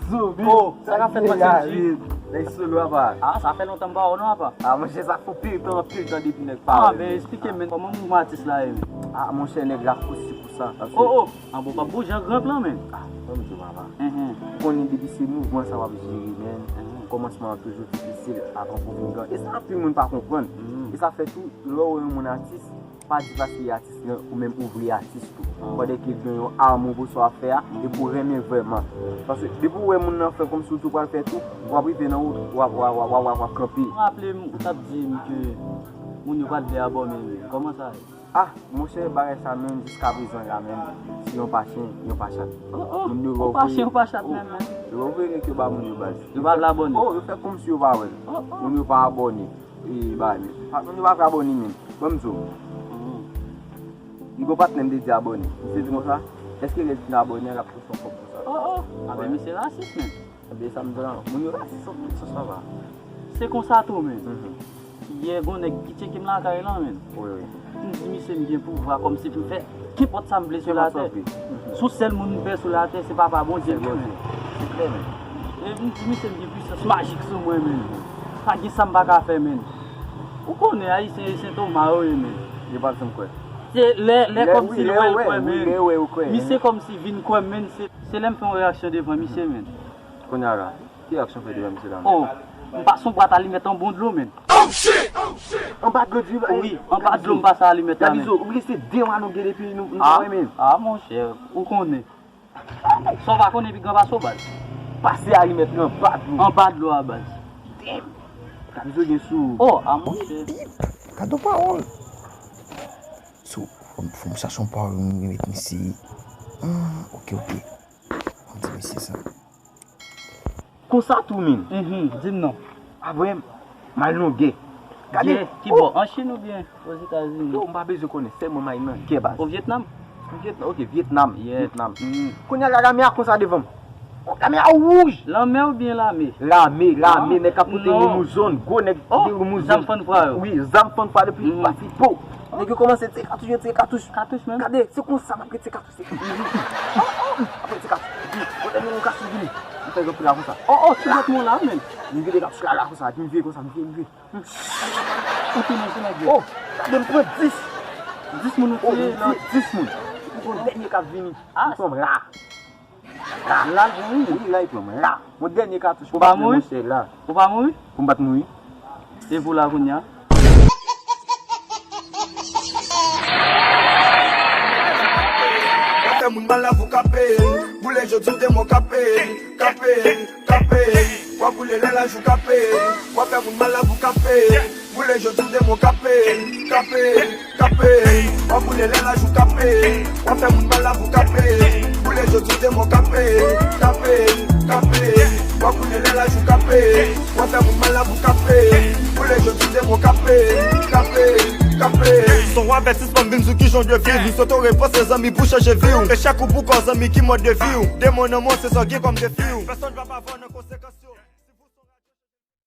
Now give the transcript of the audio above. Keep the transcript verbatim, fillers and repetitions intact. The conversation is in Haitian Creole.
Zobi. Oh, sa k ap fèt, Maxime G? Nèg solo apa? Ah, sa fè lontan m pa wè w non apa. Ah, monchè, sa fè pil tan, pil tan depi nèg pa wè. Ah, men eksplike m, men, kòman mouvman atis la ye, men? Ah, monchè, nèg la fou si pou sa. Oh, oh, ah bon, pa bouje an gran plan, men. Ah, ban m di w, papa. Ou konnen depi se mouvman sa w ap jere, men. Kòmansman an toujou difisil avan pou vin gran. E sa anpil moun pa konprann. E sa fè tou, lè w wè yon moun atis, pa di paske li atis lan, ou menm ou vle atis tou. Fòdè ke l gen yon amou pou sa w ap fè a, epi w renmen vrèman. Paske depi w wè moun nan fè kòmsi w tou pral fè tou, w ap rive nan wout, w ap, w ap, w ap, w ap, w ap kanpe. M raple m, ou t ap di m ke moun yo pa t vle abòne, men kòman sa ye? Ah, monchè, bagay sa menm, jiskaprezan la menm, se yon pa chen, yon pa chat. Oh, oh, moun yo pa chen, yon pa chat menm, men. Yo voye nèg yo ba moun yo baz. Yo pa vle abòne. Oh, yo fè kòmsi yo pa wè l. Oh, oh. Moun yo pa abòne. E, bagay, men. Patnè m yo pa vle abòne, men. Ban m di w. Li gon patnè m te di abòne. Misye di konsa, èske lè l fin abòne, l ap poste yon kòb konsa? Oh, oh. Ah, ben, misye rasis, men. Ebyen, sa m di la, moun yo rasis anpil sou sa va. Se konsa tou, men. Yè, gon nèg ki tcheke m lakay lan, men. Wi, wi. M di misye m gen pouvwa kòmsi pou m fè kenpòt sa m vle sou latè. Sou sèl moun m pè sou latè, se Papa Bondye l ye, men. Se klè, men. E m di misye m gen pwisans majik sou mwen, men. Pa gen sa m pa ka fè, men. Ou konnen, Ayisyen, Ayisyen toma yo ye, men. Yo pa janm kwè. Se lè, lè kòmsi lè yo wè l kwè, men. Misye kòmsi vin kwè m, men. Se, se lè m fè yon reyaksyon devan misye, men. Kounye a la, ki aksyon fè devan misye la, men? Oh, m pase yon bwat alimèt anba dlo, men. Anba dlo di? Wi, anba dlo m pase alimèt la, men. Gabizo, ou bliye se de mwa nou gen depi nou, nou pa wè, men. Ah, monchè, ou konnen. Sa w pa konnen pi gran pase w, baz. Pase alimèt lan anba dlo. Anba dlo a, baz. Damn. Gabizo gen sou. Oh, ah, monchè. Gade yon pawòl. So, fò m, fò m chache yon pawòl, m remèt misye. Ah, ok, ok. Fò m di misye sa. Konsa tou, men. Mhm, di m non. Apre, m al nan gè. Gade. Gè, ki bò? An Chin oubyen Ozetazini? Yo, m pa bezwen konnen, sèlman m al nan gè, baz. O Vyetnam? Vyetnam, ok, Vyetnam, Vyetnam. Kounye a la, lame a konsa devan m. Oh, lame a wouj! Lanmè oubyen lame? Lame, lame, nèg k ap pote rimouson, gwo nèg ki gen rimouson. Oh, zam fann fwa yo? Wi, zam fann fwa depi pati po. Nèg yo kòmanse tire katouch, yo tire katouch. Katouch menm? Gade, se konsa m ap tire katouch. Apre ti katouch. Mwen tèlman yon katouch vini. Mwen fè yon pila konsa. Oh, oh, sou lòt moun la, men. Mwen vide katouch la, la konsa. Mwen vire konsa, mwen vire, mwen vire. Ou tounen sou nèg yo. Oh, gade m pran dis. Dis moun ou tiye, dis moun. Mwen pran dènye k ap vini. Mwen pran la. La, la, wi. Wi, la, li pran mwen. La. Mwen dènye katouch. Ou pa mouri? Monchè, la. Ou pa mouri? Pou m pa t mouri. E pou la kounye a? W ap fè moun mal la pou kape. Boule jodi w demen w kape. Kape, kape. W ap boule lè lajou kape. W ap fè moun mal la pou kape. Boule jodi w demen w kape. Kape, kape. W ap boule lè lajou kape. W ap fè moun mal la pou kape. Boule jodi w demen w kape. Kape, kape. W ap boule lè lajou kape. W ap fè moun mal la pou kape. Boule jodi w demen w kape. Kape, kape. Se yon avètisman m vin di w kijan w dwe viv. M swete w repanse zanmi pou chanje vi w. Echèk ou pou kò zanmi ki mòd de vi w. Demen w nan mwen se sa w gen kòm defi w. Pèsonn p ap avè w nan konsekans.